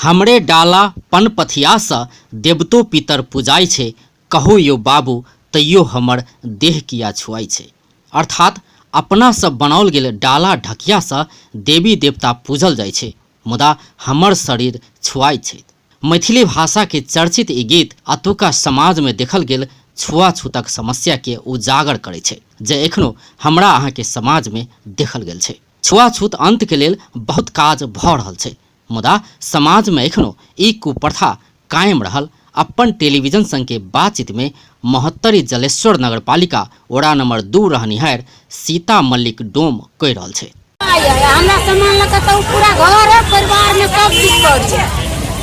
हमरे डाला पनपथियासँ देवतो पितर पुजाइ छै, कहू यौ बाबू तैयो हमर देह किया छुआइ छै। अर्थात अपनासँ बनाओल गेल डाला ढकियासँ देवी देवता पूजल जाइ छै, मुदा हमर शरीर छुआइ छै। मैथिली भाषाके चर्चित ई गीत अतुका समाजमे देखल गेल छुआछूतक समस्याके उजागर करै छै, जे एखनो हमरा अहाँके समाजमे देखल गेल छै। छुआछूत अन्तके लेल बहुत काज भऽ रहल छै, मुदा समाजमे एखनो ई कुप्रथा कायम रहल अपन टेलीविजन संगके बातचीतमे महोत्तरी जलेश्वर नगरपालिका वडा नम्बर 2 रहनिहार सीता मल्लिक डोम कहि रहल छै। हमरा सामान लऽ कऽ तऽ ओ पूरा घर परिवारमे सब चीज करै छै।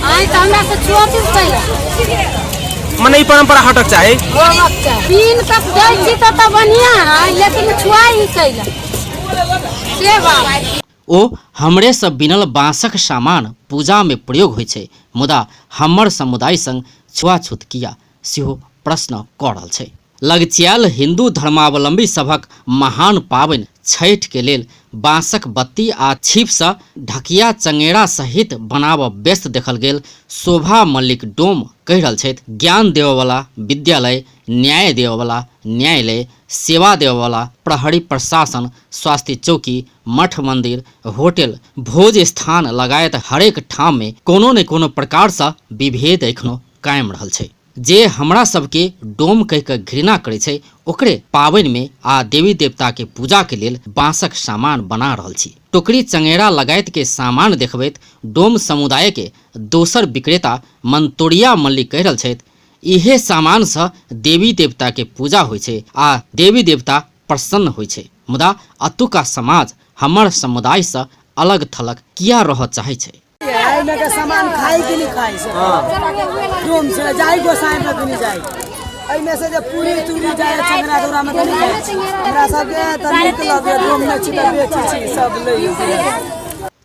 आइ तऽ हमरा से छुअत कैला। मने ई परंपरा हटक चाही। होबक चाही। बीन तक दै छी तऽ बढ़िआँ है, लेकिन छुआइ ही कैला से बात। ओ हमरेसँ बिनल बाँसक सामान पूजामे प्रयोग होइ छै, मुदा हमर समुदाय संग छुआछूत किया, सेहो प्रश्न कऽ रहल छै। लगचियायल हिन्दू धर्मावलम्बी सभक महान पाबनि छठिके लेल बाँसक बत्ती आ छिपसँ ढकिया चंगेरा सहित बनाबऽ व्यस्त देखल गेल शोभा मल्लिक डोम कहि रहल छथि, ज्ञान देबऽवला विद्यालय, न्याय देबऽवला न्यायालय, सेवा देबऽवला प्रहरी प्रशासन, स्वास्थ्य चौकी, मठ मन्दिर, होटल, भोज स्थान लगायत हरेक ठाममे कोनो ने कोनो प्रकारसँ विभेद एखनो कायम रहल छै। जे हमरा सबके डोम कहि कऽ घृणा करै छै, ओकरे पाबनिमे आ देवी देवताके पूजाके लेल बाँसक सामान बना रहल छी। टोकरी चंगेरा लगायतके सामान देखबैत डोम समुदायके दोसर विक्रेता मनतोरिया मल्लिक कहि रहल छथि, इहे सामानसँ देवी देवताके पूजा होइ छै आ देवी देवता प्रसन्न होइ छै, मुदा अतुका समाज हमर समुदायसँ अलग थलग किया रहऽ चाहै छै? एहिमे के सामान खाइ कि नहि खाइ से डोम से जाइ गोसाई पर कि नहि जाइ। एहिमे से जे पूरी तूरी जाइ चंगरा दौरा में तऽ नहि जाइ छी। हमरा सबके तऽ नीक लगैए, डोम नहि छी तऽ बेचै छी सब लै।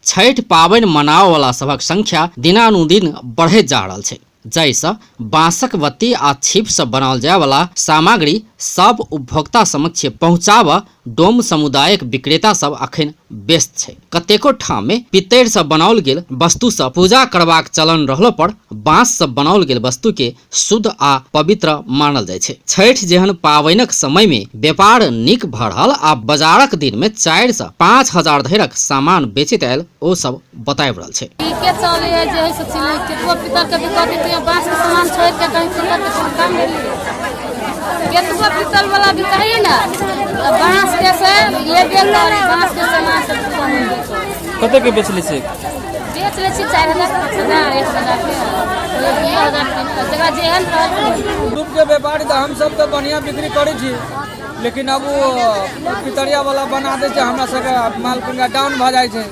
छठि पाबनि मनाबऽवला सभक संख्या दिनानुदिन बढ़ैत जा रहल छै, जाहिसँ बाँसक बत्ती आ छिपसँ बनाओल जायवला सामग्री सब उपभोक्ता समक्ष पहुँचाबऽ डोम समुदायक विक्रेता सब अखन व्यस्त छै। कतेको ठाममे पित्तरिसँ बनाओल गेल वस्तुसँ पूजा करबाक चलन रहलो पर बाँससँ बनाओल गेल वस्तुके शुद्ध आ पवित्र मानल जाइ छै। छठि जेहन पाबनिक समयमे व्यापार नीक भऽ रहल आ बाजारक दिनमे 4सँ 5 हजार धरिक सामान बेचैत आयल ओ सब बताबि रहल छै। ठीके चलै है जे है से चिलै केतबो पित्तल के बिकत तैयो बांस के सामान छोड़ के कहीं पित्तल के कोनो काम नहीं है। केतबो पित्तल वाला बिकाई ना तो बांस के से लेबे करी, बांस के सामान से कम नहीं बेचो। कते के बेचले छै? बेच लै छी 4000, 5000, 1000 के, 2000, 3000, जकरा जेहन रहल। धूप के व्यापारी तऽ हमसब तऽ बढ़िआँ बिक्री करै छी, लेकिन अब ओ पितरिया वाला बना दै छै, हमरा सबके माल कनिका डाउन भऽ जाइ छै,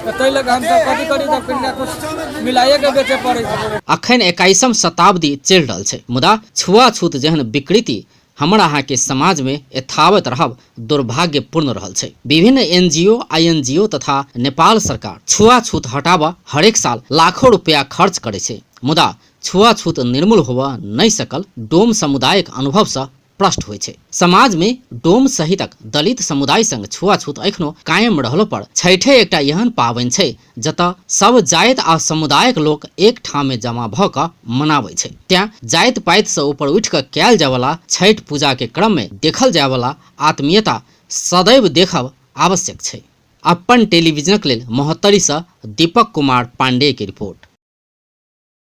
तऽ ताहि लऽ कऽ हमसब कथी करी, तऽ कनिका किछु मिलाइएके बेचऽ पड़ै छै। अखन 21म शताब्दी चलि रहल छै, मुदा छुआछूत जेहन विकृति हमर अहाँके समाजमे यथावत रहब दुर्भाग्यपूर्ण रहल छै। विभिन्न एनजीओ, आईएनजीओ तथा नेपाल सरकार छुआछूत हटाबऽ हरेक साल लाखों रुपया खर्च करै छै, मुदा छुआछूत निर्मूल होबऽ नहि सकल डोम समुदायक अनुभवसँ प्रष्ट होइ छै। समाजमे डोम सहितक दलित समुदाय संग छुआछूत एखनो कायम रहलो पर छठे एकटा एहन पाबनि छै जतऽ सब जाति आ समुदायक लोक एक ठाममे जमा भऽ कऽ मनाबै छै। तें जाति पातिसँ ऊपर उठि कऽ कयल जायवला छठि पूजाके क्रममे देखल जायवला आत्मीयता सदैव देखब आवश्यक छै। अपन टेलीविजनक लेल महोत्तरीसँ दीपक कुमार पांडेयके रिपोर्ट।